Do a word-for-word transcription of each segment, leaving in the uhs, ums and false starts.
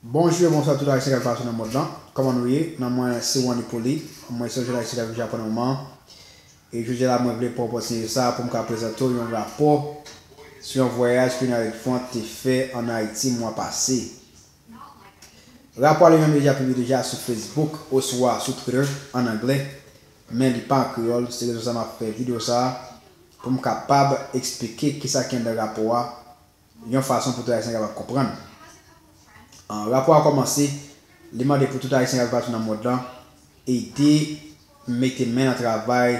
Bonjou e bonswa tout Ayisyen k ap pase nan mond lan. Kòman nou ye? Non mwen se Wanny Poly. Mwen se yon jèn Ayisyen k ap viv Japon nan moman an. E jodi a la mwen vle pran opòtinite sa a pou m ka prezante w yon rapò sou yon vwayaj ke United Front te fè ann Ayiti mwa pase. Rapò a li menm li deja pibliye deja sou Facebook oswa sou Twitter ann anglè, men li pa an kreyòl. Se rezon sa m ap fè videyo sa a pou m kapab eksplike kisa ki anndan rapò a yon fason pou tout Ayisyen kapab konprann. An, rapò a kòmanse, li mande pou tout Ayisyen k ap viv patou nan mond lan ede mete men nan travay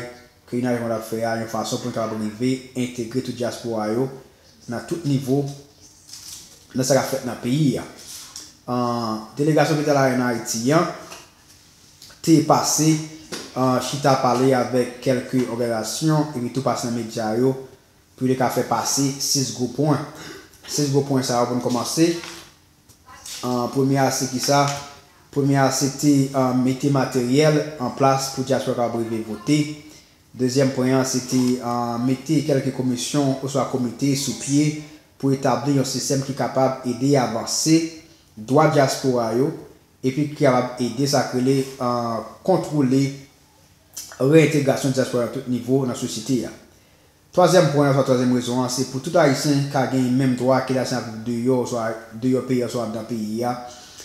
ke United Front ap fè a yon fason pou n kapab rive entegre tout dyaspora yo nan tout nivo nan sa k ap fèt nan peyi a. An, delegasyon ki t al ann Ayiti an te pase, an, chita pale avèk kèlke òganizasyon epi tou pase nan medya yo pou yo te ka fè pase sis gwo pwen. Sis gwo pwen sa yo pou n kòmanse. An, premye a se kisa? Premye a se te, an, mete materyèl an plas pou dyaspora kapab rive vote. Dezyèm pwen an se te, an, mete kèlke komisyon oswa komite sou pye pou etabli yon sistèm ki kapab ede avanse dwa dyaspora yo epi ki kapab ede sa k rele, an, kontwole reyentegrasyon dyaspora nan tout nivo nan sosyete a. Twazyèm pwen an, oswa twazyèm rezon an, se pou tout Ayisyen ka gen menm dwa, kit Ayisyen ap viv deyò, oswa deyò peyi a, oswa anndan peyi a,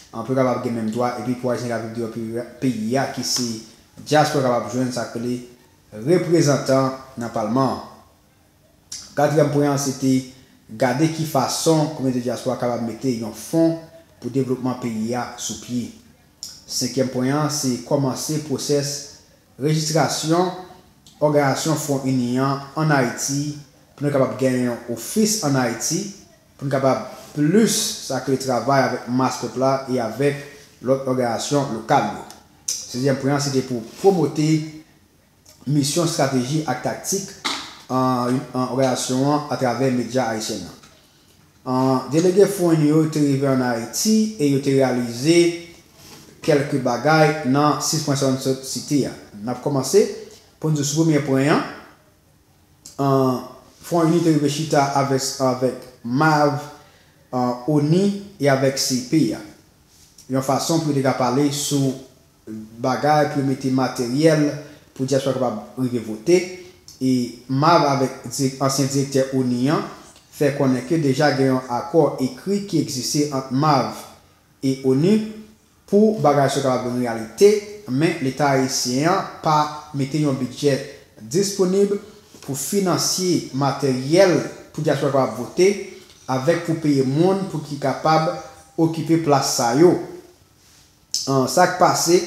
an, pou yo kapab gen menm dwa, epi pou Ayisyen k ap viv deyò peyi a, peyi a, ki se dyaspora, kapab jwenn sa k rele reprezantan nan palman an. Katriyèm pwen an, se te gade ki fason kominote dyaspora kapab mete yon fon pou devlopman peyi a sou pye. Senkyèm pwen an, se kòmanse pwosès rejistrasyon òganizasyon Front Uni an ann Ayiti, pou nou kapab gen yon ofis ann Ayiti, pou nou kapab plis sa k rele travay avèk mas pèp la e avèk lòt òganizasyon lokal yo. Sizyèm pwen an, se te pou pwomote misyon, estrateji ak taktik, an, an òganizasyon an atravè medya ayisyen an. An, delege Front Uni yo te rive ann Ayiti e yo te reyalize kèlke bagay nan sis pwen sa yo m sot site a. N ap kòmanse pou n di sou premye pwen an. An, Front Uni te rive chita avèk, avèk MAV, an, ONI e avèk C E P a. Yon fason pou yo te ka pale sou bagay pou yo mete materyèl pou dyaspora kapab rive vote. E MAV avèk dirèk-, ansyen direktè ONI an fè konnen ke deja gen yon akò ekri ki egziste ant MAV e ONI pou bagay sa yo kapab vin reyalite, men Leta ayisyen an pa mete yon bidjè disponib pou finansye materyèl pou dyaspora kapab vote, avèk pou peye moun pou ki kapab okipe plas sa yo. An, sa k pase,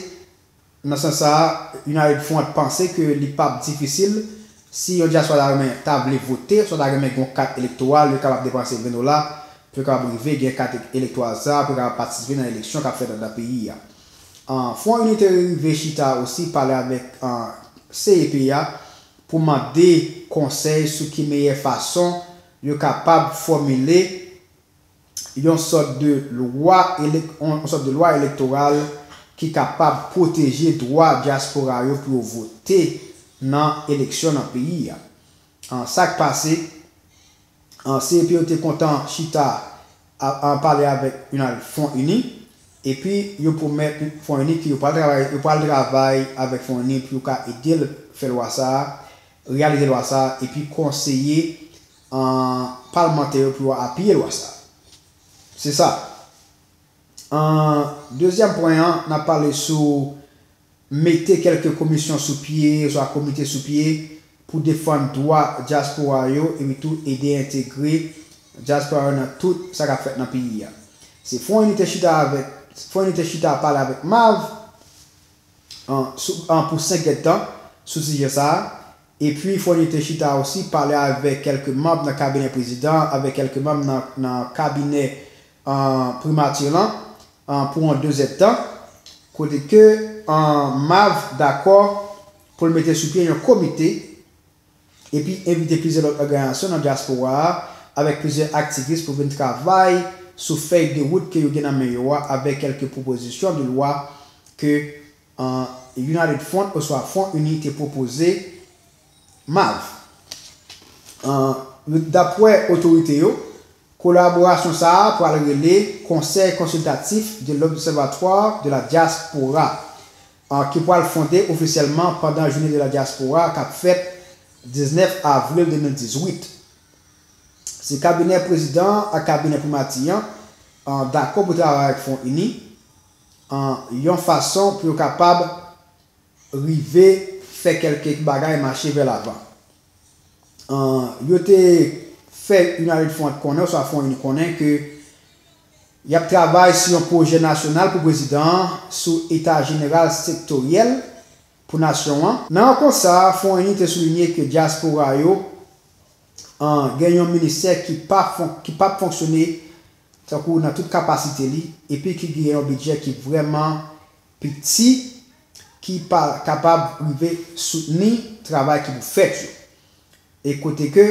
nan sans sa a, United Front panse ke li p ap difisil si yon dyaspora ta renmen, ta vle vote, swa ta renmen gen yon kat elektoral, yo kapab depanse ven dola pou yo kapab rive gen kat elektoral sa a, pou yo kapab patisipe nan eleksyon k ap fèt anndan peyi a. An, Front Uni te rive chita osi pale avèk, an, C E P a pou mande konsèy sou ki meyè fason yo kapab fòmile yon sòt de lwa elek-, yon sòt de lwa elektoral ki kapab pwoteje dwa dyaspora yo pou yo vote nan eleksyon nan peyi a. An, sa k pase, an, C E P yo te kontan chita a, a pale avèk United Front Uni, epi yo pwomèt Front Uni ke yo pral travay, yo pral travay avèk Front Uni pou yo ka ede l fè lwa sa a, reyalize lwa sa a, epi konseye an, palmantè yo pou yo apiye lwa sa a. Se sa. An, dezyèm pwen an, n ap pale sou mete kèlke komisyon sou pye, oswa komite sou pye, pou defann dwa dyaspora yo, epi tou ede entegre dyaspora yo nan tout sa k ap fèt nan peyi a. Se Front Uni te chita avèk, Front Uni te chita pale avèk MAV, an, sou, an, pou senk èdtan sou sijè sa a. Epi, Front Uni te chita osi pale avèk kèlke manm nan kabinè prezidan an, avèk kèlke manm nan, nan kabinè, an, primati lan, an, pou yon dezèdtan, kote ke, an, MAV dakò pou l mete sou pye yon komite epi envite plizyè lòt òganizasyon nan dyaspora a avèk plizyè aktivis pou vin travay sou fèy de wout ke yo gen nan men yo a avèk kèlke pwopozisyon de lwa ke, an, United Front oswa Front Uni te pwopoze MAV. An, dapwè otorite yo, Kolaborasyon sa a pral rele Conseil Consultatif de l'Observatoire de la Diaspora, an, ki pral fonde ofisyèlman pandan Journée de la Diaspora k ap fèt diznèf avril de mil dizuit. Se kabinè prezidan an ak kabinè primati an, an, dakò pou travay ak Fwon Ini, an, yon fason pou yo kapab rive fè kèlke bagay mache vè lavan. An, yo te fè United Front konnen, oswa Fwon Ini konnen ke y ap travay sou yon pwojè nasyonal pou prezidan an, sou eta jeneral sektoryèl pou nasyon an. Nan rankont sa a, Fwon Ini te soulinye ke dyaspora yo, an, gen yon ministè ki pa fon-, ki p ap fonksyone tankou nan tout kapasite li, epi ki gen yon bidjè ki vrèman piti, ki pa kapab rive soutni travay ki pou fèt yo. E kote ke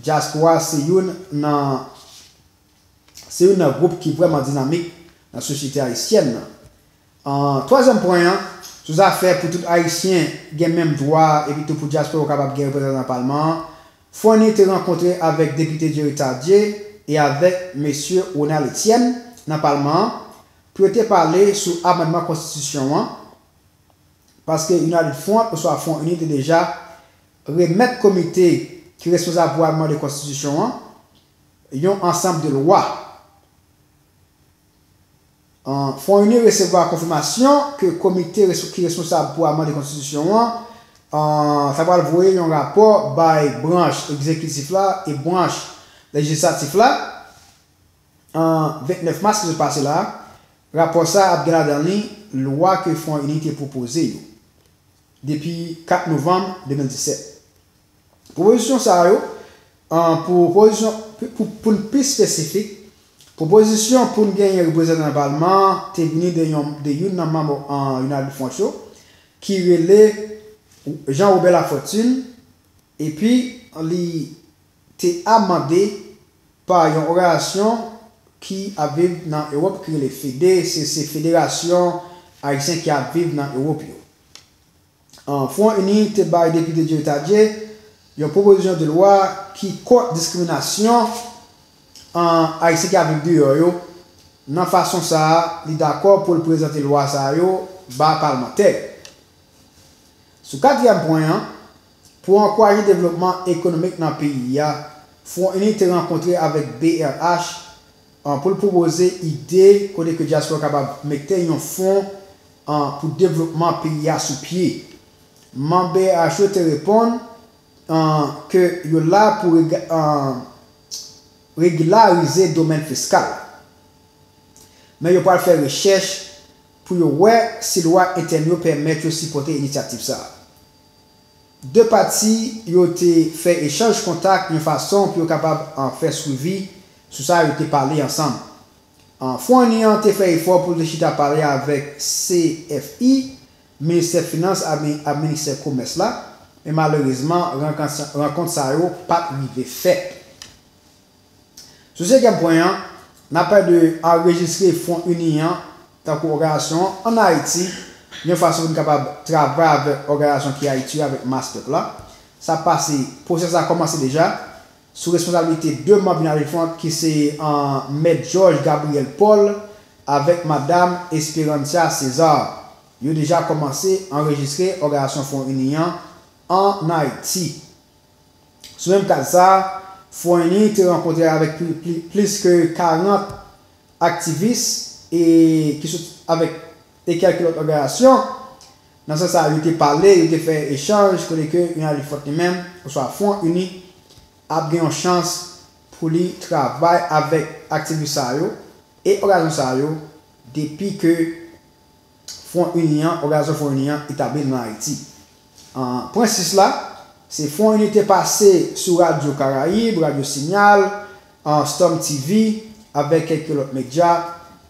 dyaspora se youn nan, se youn nan gwoup ki vrèman dinamik nan sosyete ayisyèn nan. An, twazyèm pwen an, sou zafè pou tout Ayisyen gen menm dwa, epi tou pou dyaspora yo kapab gen reprezantan nan palman an, Fwon Ini te rankontre avèk depite Jerry Tardieu e avèk mesye Ronald Etienne nan palman an pou yo te pale sou amandman konstitisyon an, paske United Front oswa Fwon Ini te deja remèt komite ki responsab pou amande konstitisyon an yon ansanm de lwa. An, Fwon Ini resevwa konfimasyon ke komite res-, ki responsab pou amande konstitisyon an, an, sa pral voye yon rapò bay branch egzekitif la e branch lejislatif la, an, vennèf mas ki sot pase la a. Rapò sa a ap gen ladan li lwa ke Fwon Ini te pwopoze yo depi kat novanm de mil disèt. Pwopozisyon sa yo, an, pou pwopozisyon, pou, pou, pou n pi espesifik, pwopozisyon pou n genyen reprezantan nan palman an te vini de yon, de youn nan manm, an, United Front yo, ki rele Jean Robert Lafortune, epi li te amande pa yon òganizasyon ki ap viv nan Ewòp ki rele FEDE, se, se Federasyon Ayisyen ki ap viv nan Ewòp yo. An, Fwon Ini te bay depite Jerry Tardieu yon pwopozisyon de lwa ki kont diskriminasyon, an, Ayisyen ki ap viv deyò yo. Nan fason sa a, li dakò pou l prezante lwa sa yo ba palmantè yo. Sou katriyèm pwen an, pou ankouraje devlopman ekonomik nan peyi a, Fwon Ini te rankontre avèk B R H, an, pou l pwopoze ide kote ke dyaspora kapab mete yon fon, an, pou devlopman peyi a sou pye. Manm B R H yo te reponn, an, ke yo la pou rega-, an, regilarize domèn fiskal. Men yo pral fè rechèch pou yo wè si lwa entèn yo pèmèt yo sipòte inisyativ sa a. De pati yo te fè echanj kontak yon fason pou yo kapab, an, fè swivi sou sa yo te pale ansanm. An, Fwon Ini an te fè efò pou l te chita pale avèk C F I, Ministè Finans ak mi-, ak Ministè Komès la, men malerezman, rankont sa, rankont sa yo pa t rive fèt. Sou senkyèm pwen an, n ap pale de anrejistre Fwon Ini an tankou òganizasyon an ann Ayiti, yon fason pou n kapab travay avèk òganizasyon ki Ayiti yo, avèk mas pèp la. Sa pase, pwosè sa a kòmanse deja, sou responsablite de manm United Front ki se, an, Mèt Georges Gabriel Paul avèk Madam Esperancia César. Yo deja kòmanse anrejistre òganizasyon Fwon Ini an ann Ayiti. Sou menm kad sa a, Fwon Ini te rankontre avèk pli, pli, plis ke karant aktivis e ki sot avèk e kèlke lòt òganizasyon. Nan sans sa, yo te pale, yo te fè echanj, kote ke United Front li menm, oswa Fwon Ini, ap gen yon chans pou li travay avèk aktivis sa yo e òganizasyon sa yo depi ke Fwon Ini an, òganizasyon Fwon Ini an etabli nan Ayiti. An, pwen sis la, se Fwon Ini te pase sou Radyo Karayib, Radyo Sinyal, an, Storm T V, avèk kèlke lòt medya.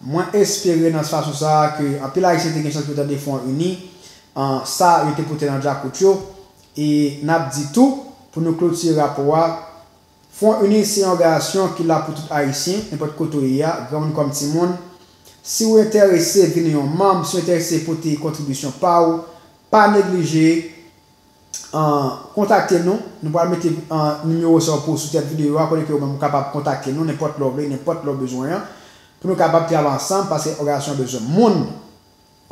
Mwen espere nan fason sa a ke anpil Ayisyen te gen chans pou tande Fwon Ini, an, sa yo te pote nan djakout yo. E n ap di tou, pou nou klotire rapò a, Fwon Ini se yon òganizasyon ki la pou tout Ayisyen, nenpòt kote w ye a, granmoun kòm timoun. Si w enterese vin yon manm, si w enterese pote kontribisyon pa w, pa neglije An, kontakte nou. Nou pral mete, an, nimewo sa pou sou tèt videyo a, kote ke ou menm ou kapab kontakte nou nenpòt lè w vle, nenpòt lè w bezwen an, pou nou kapab travay ansanm, paske òganizasyon an bezwen moun.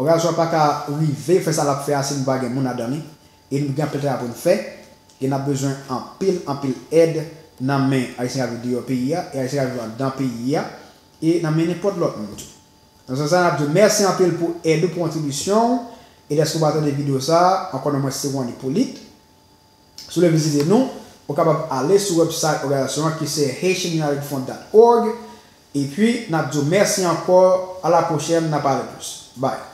Òganizasyon an pa ka rive fè sa l ap fè a si nou pa gen moun ladan li. E nou gen anpil travay pou nou fè. E n ap bezwen anpil, anpil èd nan men Ayisyen k ap viv deyò peyi a, e Ayisyen k ap viv anndan peyi a, e nan men nenpòt lòt moun tou. Nan sans sa, n ap di w mèsi anpil pou èd ou, pou kontribisyon w, e dèske w pa tande videyo sa a, ankò non mwen se Wanny Polit. Si w vle vizite nou, ou kapab ale sou website òganizasyon an ki se haitian united front dot org. Epi, n ap di w mèsi ankò, a la pwochèn, n a pale plis. Bye.